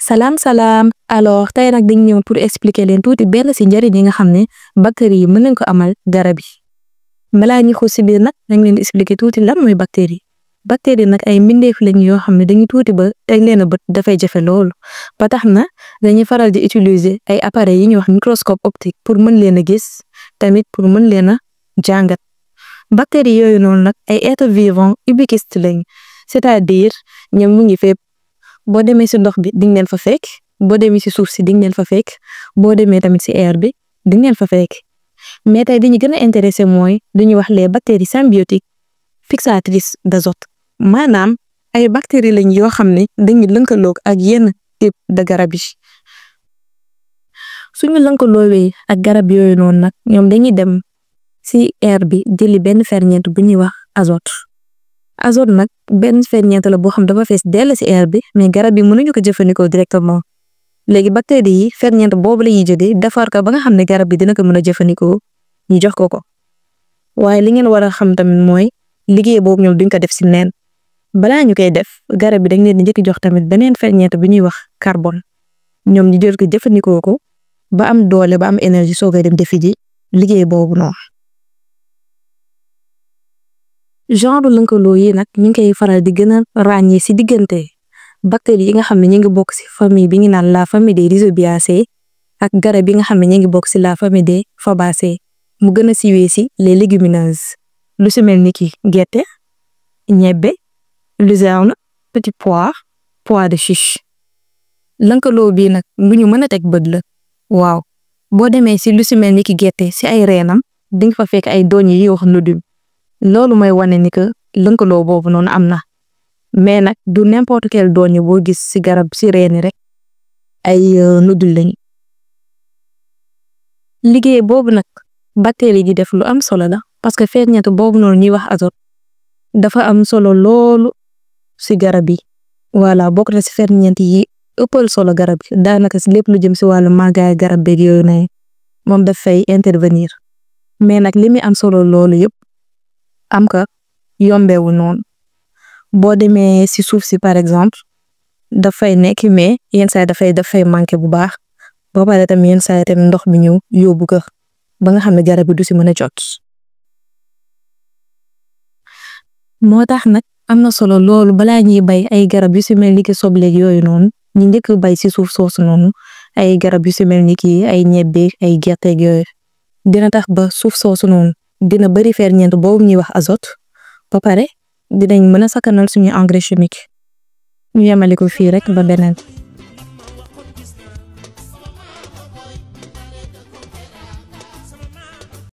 salaam salaam alors tey nag dañ ñëw pour expliquer leen tuuti benn ci njëriñ yi nga xam ne bactéries yi mën nañ ko amal garab yi balaa ñu xuus ci biir nag dañ leen di expliquer tuuti lan mooy bactérie bactérie nag ay mbindeef lañ yoo xam ne dañuy tuuti ba teg leen a bët dafay jafe loolu ba tax na dañuy faral di utiliser ay appareils yi ñuy wax microscope optique pour mën leen a gis tamit pour mën leen a jàngat bactéries yooyu noonu nag ay êtres vivants ubiquistes lañ c'est-à-dire ñoom mu ngi fépp boo demee ci ndox bi diñ leen fa fekk boo demee ci suuf si diñ leen fa fekk boo demee tamit ci air bi diñ leen fa fekk mais tey dañu gën a intéressé mooy dañuy wax les bactéries symbiotiques fixatrices d'azote maanaam ay bactéries lañ yoo xam ne dañuy lënkaloog ak yenn type de garab yi suñu lënkaloowee ak garab yooyu noonu nag ñoom dañuy dem ci air bi jëli benn ferñeent bu ñuy wax azote azote nag benn ferñeent la boo xam dafa fees dell ci air bi mais garab yi mënuñu ko jëfandikoo directement léegi bactéries yi ferñeent boobu la ñuy jëlee defar ko ba nga xam ne garab bi dina ko mën a jëfandikoo ñu jox ko ko waaye li ngeen war a xam tamit mooy liggéey boobu ñoom duñ ko def ci neen balaa ñu koy def garab bi dañ leen di njëkk jox tamit beneen ferñeent bu ñuy wax carbone ñoom ñu jël ko jëfandikoo ko ba am doole ba am énergie soo koy dem defi ji liggéey boobu noonu. genre lëkkaloo yi nag ñu ngi koy faral di gën a ràññee ci diggante bactéries yi nga xam ne ñu ngi bokk ci famille bi ñu naan la famille des Rhizobiaceae ak garab yi nga xam ne ñu ngi bokk ci la famille des Fabaceae mu gën a siiwee ci les légumineuses lu ci mel ni ki gerte ñebbe luzerne petit pois pois de chiche lëkkaloo bii nag bu ñu mën a teg bët la waaw boo demee ci lu ci mel ni ki gerte ci ay reenam dinga fa fekk ay doñ yi wax nodule loolu mooy wane ni que lëkkaloo boobu noonu am na mais nag du n'importe quel doñ boo gis ci garab ci reeni rek ay nodule lañ liggéey boobu nag bactéries yi def lu am solo la parce que ferñeent boobu noonu ñuy wax azote dafa am solo loolu ci garab yi voilà bokk na ci ferñeent yi ëppal solo garab yi daanaka ci lépp lu jëm ci wàllu màggaay garab beeg yooyu ne moom daf fay intervenir mais nag li muy am solo loolu yëpp am ka yombewu noonu boo demee ci suuf si par exemple dafay nekk mais yenn saa dafay manqué bu baax ba pare tam yenn saa tam ndox bi ñëw yóbbu ko ba nga xam ne garab bi du ci mën a jot moo tax nag am na solo loolu balaa ñuy bay ay garab yu ci mel ni ki sobleeg yooyu noonu ñu njëkk bay ci suuf soosu noonu ay garab yu ci mel ni ki ay ñebbe ay gerteeg yooyu dina tax ba suuf soosu noonu dina bari ferñeent boobu ñuy wax azote ba pare dinañ mën a sakkanal suñu engrais chimique ñu yemale ko fii rek ba beneen